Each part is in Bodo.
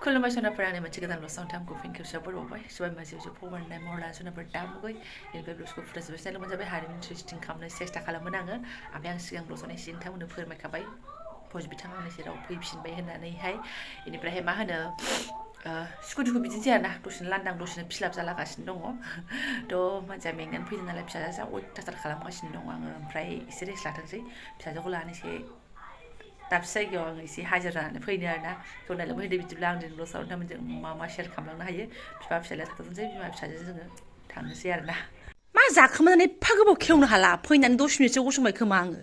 खुलुमबाय सोनाफोर आंनि मोनसे गोदान लस टाइमखौ फिन खेबसेयाव बर'बाय सोरबा मानसि फरायनाय महर लाना सोनाफोर दामुगै बेनिफ्राय ब्लसखौ फुराजोबो चेनेल मोनजाबाय हारिमु इन्टारेस्टिं खालामनो सेस्था खालामोन आङो ओमफ्राय आं सिगां ब्लसआव एसे नोंथांमोननो फोरमायखाबाय भज बिथाङा आंनि सेराव फैफिनबाय होननानैहाय बेनिफ्रायहाय मा होनो स्कुटिखौ बिदिनो जायाना दसेनो लांदां दसेनो फिलाप जालागासिनो दङ थ' मानसिया मेंनानै फैदों नालाय फिसाजोआ अयथासार खालामगासिनो दङ आङो ओमफ्राय एसे रेस्ट लाथोंसै फिसाजोखौ लानोसै दाबसे जायगायाव आं एसे हाजिर जानानै फैनो आरोना जनायलाय फैदो बिदिब्ला आं दिनै ब्लसआव नोंथांमोनजों मा शेयार खालामलांनो हायो बिफा फिसालाया थाथ'नोसै बिमा फिसाजों जोङो थांनोसै आरोना मा जाखोमानानै एफा गोबाव खेवनो हाला फैनानै 10 मिनिटसो गसंबाय खोमा आङो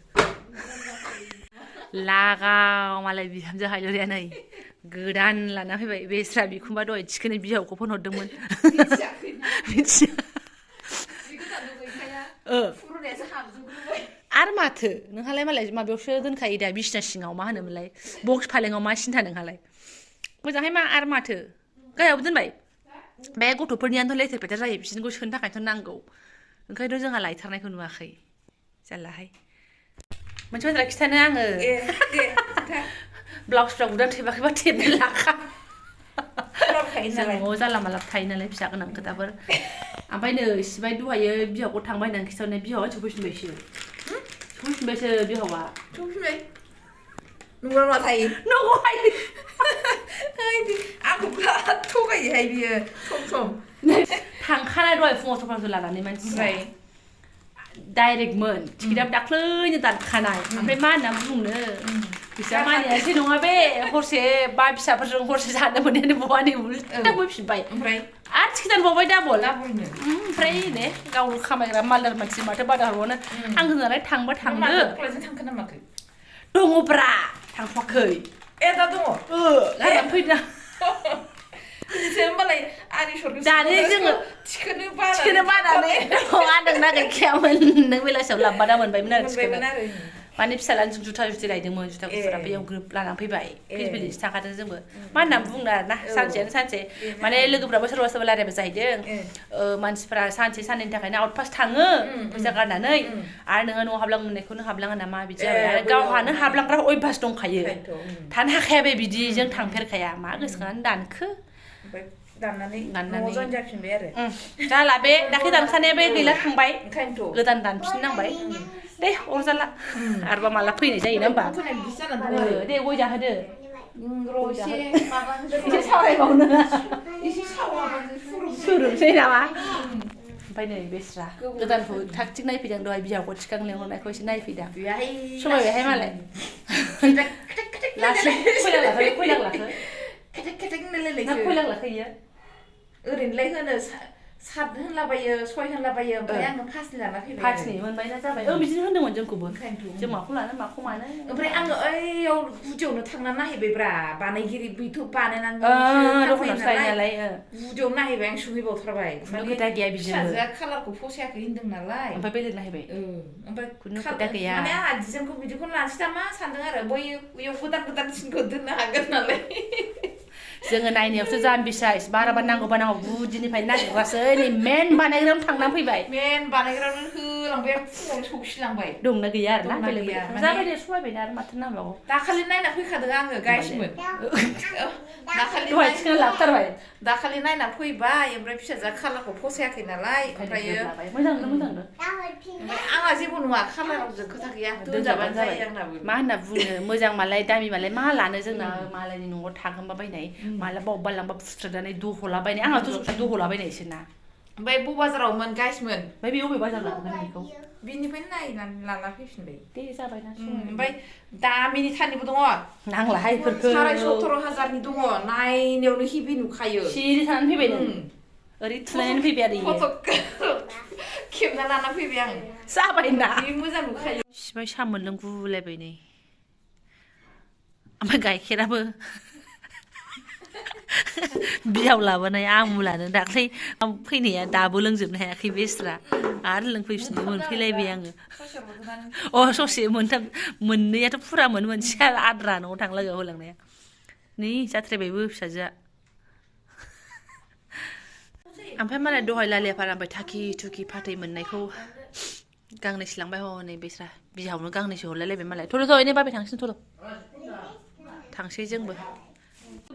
लागाव मालाय बिहामजो हायलरिया नै गोदान लाना फैबाय बेस्रा बिखुमबा दहाय थिखोनो बिहावखौ फन हरदोंमोन मिथिया आरो माथो नोंहालाय मालाय माबायावसो दोनखायो दा बिसिना सिङाव मा होनोमोनलाय बक्स फालेङाव मा सिन्था नोंहालाय मोजांहाय मा आरो माथो गाहायावबो दोनबाय बे गथ'फोरनियानोथ' लेथेर फेथेर जायो बिसोरखौ सोनो थाखायथ' नांगौ ओंखायनोथ' जोंहा लायथारनायखौ नुवाखै जारलाहाय मोनसे बाथ्रा खिथानो आङो ब्लाउसफ्रा गुदान थेबाखैबा थेबनो लाखा जों न'आव जानला माला थायो नालाय फिसा गोनां खोथाफोर ओमफ्राय नै सिबाय दहायो बिहावखौ थांबाय होननानै खिथानाय बिहावा सफैफिनबायसो बिहावा सफैफिनबाय नंगौ मा थायो न'आवहाय आंखौ बिराद थगायोहाय बियो सम थांखानाय दहाय फुङाव सफाफोर लानानै मानसिफ्रा डाइरेक्टमोन टिकेटआबो दाख्लैनो दानखानाय ओमफ्राय मा होनना बुंनो फैसा मानियासै नङा बे हरसे बा फिसाफोरजों हरसे जानो मोननायानो बहानि उल्था फैफिनबाय ओमफ्राय आरो टिकेट दानबावबाय डाबल ओमफ्राय ने गावनो खामायग्रा मालदार मानसि माथो बादा हरबावनो आं होननानै थांबा थांदो कलेजजों थांखो ना माखो दङब्रा थांथ'वाखै दा दङ लानानै फैदों होमबालाय आरिसरखौ दानि जोङो थिखोनो बानानै आंना गैखायामोन नों बेलासियाव लाबोबा मोनबायमोन आरो थिखोनो माने फिसालानि जों जुथा लायदोंमोन जुथा गुफुरा बेयाव ग्रोब लानानै फैबाय फिलफिलिसो थाखादों जोंबो मा होनना बुंनो आरोना सानसेयानो सानसे माने लोगोफ्राबो सोरबा रायलायबाय जाहैदों मानसिफ्रा सानसे साननैनि थाखायनो आउटपास थाङो फैसा गारनानै आरो नोङो न'आव हाबलां मोननायखौनो हाबलाङा नामा बिदि जाबाय आरो गावहानो हाबलांग्रा अयभास दंखायो थानो हाखाया बे बिदिजों थांफेरखाया मा गोसोखांनानै दानखो दाननानै न'आव जइन जाफिनबाय आरो जाला बे दाख्लै दानखानाया बे गैला थांबाय गोदान दानफिननांबाय दे अरजाला आरोबा माला फैनाय जायो ना होमबा दे गय जाहोदो एसे सावरायबावनो सुरुसै नामा ओमफ्राय नै बेस्रा गोदानखौ थाग थिग नायफैदों दहाय बिहावखौ थिखां लेंहरनायखौ एसे नायफैदों समायबायहाय मालाय लासै खयलांलाखो खयलांलाखो इयो ओरैनोलाय होनो 7 होनलाबायो 6 होनलाबायो ओमफ्राय आङो 5 लाना फैबाय 5 मोनबायना जाबाय बिदिनो होनदोंमोन जोंखौबो जों माखौ लानो माखौ मानो ओमफ्राय आङो ओइयाव गुदियावनो थांना नायहैबायब्रा बानायगिरि बैथ' बानायनानै नालाय गुदियावनो नायहैबाय आं सोंहैबावथारबाय खोथा गैया बिजोंबो फिसाजोआ कालारखौ फसायाखै होनदों नालाय ओमफ्राय बेलेग नायहैबाय ओमफ्राय खुनु खोथा गैया माने आंहा डिजाइनखौ बिदिखौनो लानोसै नामा सानदों आरो बैयाव गोदानसिनखौ दोननो हागोन नालाय जोङो नायनायावसो जाम्बिसा बाराबा नांगौबा गुदिनिफ्राय नागिरग्रासो नै मेन बानायग्रायावनो थांनानै फैबाय मेन बानायग्रायावनो होलांबाय आं फुङावनो सौखिलांबाय दंना गैया आरो ना बेलेग जाबाय दे समायबायना आरो माथो नांबावगौ दाखालि नायना फैखादों आङो गाइसमोन दाखालि नायना फैबाय ओमफ्राय फिसाजोआ कालारखौ फसायाखै नालाय ओमफ्रायो मोजां आंहा जेबो नङा कालारजों खोथा गैया दोनजाबानो जायो आंनाबो मा होनना बुंनो मोजां मालाय दामि मालाय मा लानो जोंना मालायनि न'आव थागोनबा बायनाय मालाबा अबेबा लांबा फुस्रानानै दहलाबायनाय आंहाथ' दहलाबायनायसो ना ओमफ्राय ब बाजारावमोन गाइसमोन ओमफ्राय बे अबे बाजार लांगोन बेखौ बिनिफ्रायनो नायनानै लाना फैफिनबाय दे जाबायना ओमफ्राय दामिनि थानिबो दङ नांलाहाय इफोरखो 17,000नि दङ नायनायावनो हेभि नुखायो सिरि थानानै फैबाय नों ओरै थुनानै फैबाय आरो फट' खेबना लाना फैबाय आं जाबायना बे मोजां नुखायो सिबाय सा मोनलोंगुलायबाय नै ओमफ्राय गाइखेराबो बिहाव लाबोनाय आमुलानो दाख्लै फैनाया दाबो लोंजोबनो हायाखै बेस्रा आरो लोंफैफिननो मोनफैलायबाय आङो ससे मोननैयाथ' फुरामोन मोनसेया आद्रा न'आव थांलागोआव होलांनाया नै जाथ्रायबायबो फिसाजोआ ओमफ्राय मालाय दहाय लालियाफारा ओमफ्राय थाखि थुखि फाथै मोननायखौ गांनैसो लांबाय हनै बेस्रा बिहावनो गांनैसो हरलायलायबाय मालाय थल' एनै बाबाय थांसै थल' थांसै जोंबो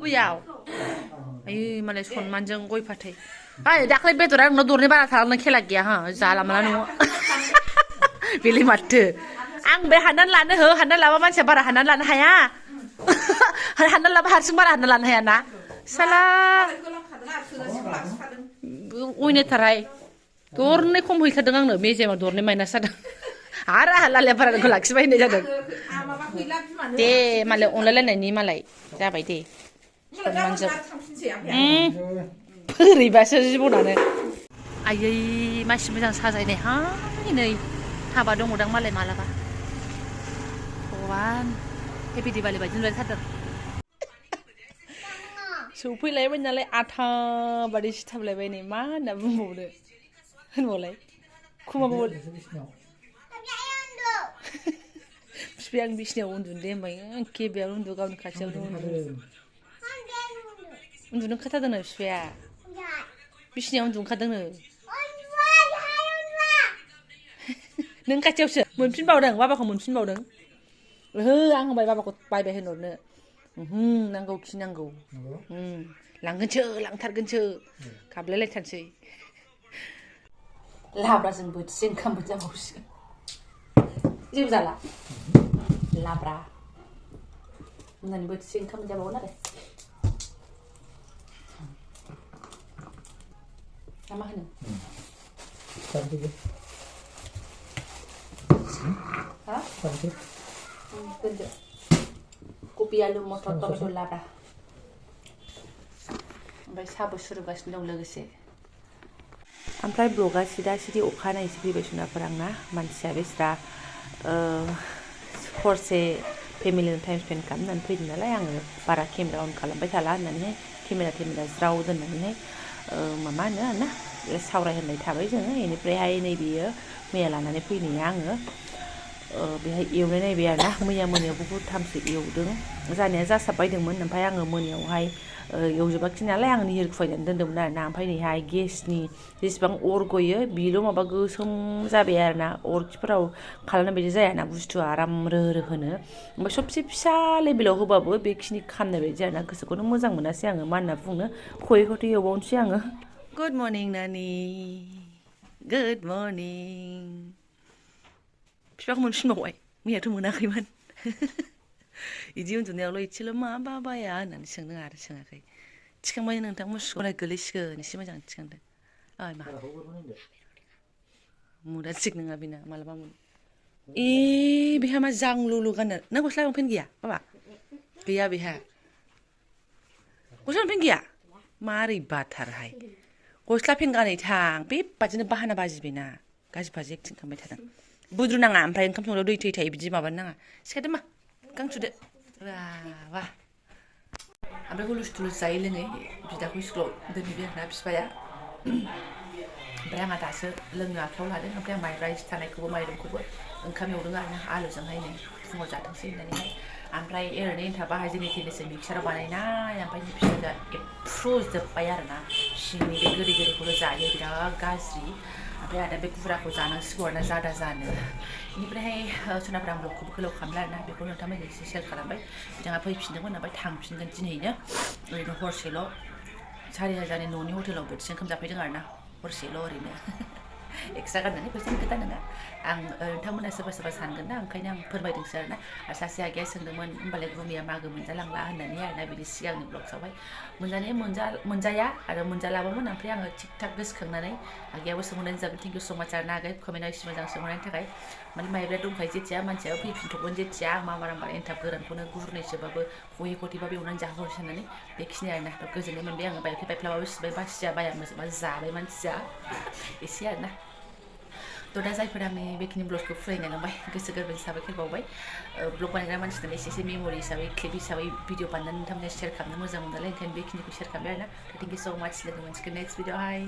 बैयाव आयै मालाय सनमानजों गय फाथै ओइ दाख्लै बेदरा नोंनाव दरनै बारा थालांनो खेला गैया हा जाला माला न'आव बेलाय माथो आं बे हाननानै लानो हो हाननानै लाबा मानसिया बारा हाननानै लानो हाया हाननानै लाबा हारसिं बारा हानना लानो हायाना साला अयनायथारहाय दरनै खम हैखादों आंनो मेजेमाव दरनै माइनास जादों आरो आहा लालिया बाराखौ लाखिबाय होननाय जादों दे मालाय अनलायलायनायनि मालाय जाबाय दे सनमानजों बोरैबासो जिबनानो आयै मानसि मोजां साजायनाय हाय नै हाबा दङदां मालाय मालाबा भगवान हेपि दिवाली बायदि नुलायथारदों सौफैलायबाय नालाय आथा बादि सिथाबलायबाय नै मा होनना बुंबावनो होनबावलाय खुमाबो बिफाया आं बिसिनायाव उन्दुनो दे होनबाय एखे बेयाव उन्दु गावनि खाथियावनो उन्दुनो ओंखारथारदोंनो बिफाया बिसिनायाव उन्दुनो ओंखारदोंनो नों खाथियावसो मोनफिनबावदों बाबाखौ मोनफिनबावदों ओहो आं होनबाय बाबाखौ बायबाय होनहरनो नांगौ खि नांगौ लांगोनसो लांथारगोनसो गाबलायलायथारसै लाब्राजों बोथिसे ओंखाम मोनजाबावसिगोन जेबो जाला लाब्रा होननानै बोथिसे ओंखाम मोनजाबावगोन आरो ना मा होनो हा दोनदो कबि आलु मटर टमेट' लाब्रा ओमफ्राय साबो सुरुगासिनो दं लोगोसे ओमफ्राय ब्लगा सिदा सिदि अखानायैसो फैबाय सुनाफोर आंना मानसिया बेस्रा हरसे फेमिलिजों टाइम स्पेन्ड खालामनानै फैदों नालाय आङो बारा केमेरा अन खालामबाय थाला होननानैहाय केमेरा ज्राव दोननानैहाय मा होनो ना सावरायहोनाय थाबाय जोङो बेनिफ्रायहाय नैबेयो मैया लानानै फैनाया आङो बेहाय एवनाय नायबाय आरो ना मैया मोनायाव बहुदथामसो एवदों जानाया जासाबबायदोंमोन ओमफ्राय आङो मोनायावहाय एवजोबाखिसै नालाय आं निहिर खुवायनानै दोन्दोंमोन आरो ना ओमफ्राय नैहाय गेसनि जेसेबां अर गयो बेल' माबा गोसोम जाबाय आरो ना अरखिफोराव खालामनाय बायदि जायाना बुस्थुआ आराम रोहो रोहोनो ओमफ्राय सबसे फिसा लेभेलाव होबाबो बेखिनि खामनाय बायदि आरो ना गोसोखौनो मोजां मोनासै आङो मा होनना बुंनो खयै खथै एवबावनोसै आङो गुड मर्निं नानि गुड मर्निं बिफाखौ मोनफिनबावबाय मैयाथ' मोनाखैमोन बिदि उन्दुनायावल' एसेल' मा बाबाया होननानै सोंदों आरो सोङाखै थिखांबाय नोंथां मुसुगुराय गोलैसिगोन एसे मोजां थिखांदों ओइ मा मुदा थिग नङा बेना मालाबा मुद बेहा मा जांलुलु गाननो नों गस्ला लंपेन्ट गैया बाबा गैया बेहा गस्ला लंपेन्ट गैया मारै बाथारहाय गस्ला पेन्ट गानै थां बेबादिनो बाहाना बाजिबायना गाज्रि फाजि एक्टिं खालामबाय थादों बुद्रु नाङा ओमफ्राय ओंखाम संनायाव दै थायो बिदि माबानो नाङा सिखारदो मा गां सुदो वाह ओमफ्राय हुलुस थुलुस जायै लोङै बिदाखौ स्कुलाव दोनहैबाय आरोना बिफाया ओमफ्राय आंहा दासो लोंनो आखायाव लादों ओमफ्राय आं माइब्रा एसे थानायखौबो माइरंखौबो ओंखाम एवदों आरोना आलुजोंहाय नै फुङाव जाथोंसै होननानैहाय ओमफ्राय ओरैनो एन्थाबा जेने थेनेसो मिक्साराव बानायनाय ओमफ्राय फिसाजोआ एफ्रुजोब्बाय आरोना सिंनि बे गोदै गोदैखौल' जायो बिराद गाज्रि ओमफ्राय आदा बे गुराखौ जानांसिगौ आरोना जादा जानो बेनिफ्रायहाय सोनाबफ्रा आं ब्लगखौबो गोलाव खालामला आरोना बेखौ नोंथांमोनजों एसे शेयार खालामबाय बिथाङा फैफिनदोंमोन ओमफ्राय थांफिनगोन दिनैनो ओरैनो हरसेल' 4,000नि न'नि हटेलाव बोथिसे ओंखाम जाफैदों आरोना हरसेल' ओरैनो एक्सट्रा गारनानै फैसानि खोथा नङा आं नोंथांमोना सोरबा सोरबा सानगोन ना ओंखायनो आं फोरमायदोंसो आरोना आरो सासे आगैया सोंदोंमोन होमबालाय गुमिया मागो मोनजालांला होननानै आरोना बिदि सिगांनि ब्लग्सआवहाय मोनजानाया मोनजाया आरो मोनजालाबोमोन ओमफ्राय आङो थिग थाक गोसोखांनानै आगैयाबो सोंहरनानै जाबाय थेंक इउ स' माच आरोना आगै कमेन्टआव एसे मोजां सोंहरनायनि थाखाय माने माइब्राया दंखायो जेथिया मानसियाबो फैफिनथ'गोन जेथिया आं मामार एन्थाब गोरानखौनो गुरनैसोबाबो खयै खथैबाबो एवनानै जाहोहरसै होननानै बेखिनि आरोना गोजोननाय मोनबाय आङो बायफ्ले बायफ्लाबाबो सिबाय बासिया बाया मोजोबा जाबाय मानसिया एसे आरोना थ' दा जायफोरा आंनि बेखिनि ब्लगखौ फरायना लांबाय गोसो गोरबोनि साबायखर बावबाय ब्लग बानायग्रा मानसिफोरनो एसे मेम'रि हिसाबै क्लिप हिसाबै भिडिअ बानायनानै नोंथांमोननो शेयार खालामनो मोजां मोनो नालाय ओंखायनो बेखिनिखौ शेयार खालामबाय आरोना थेंक इउ स' माच लोगो मोनसिगोन नेक्स्ट भिडिअ हाय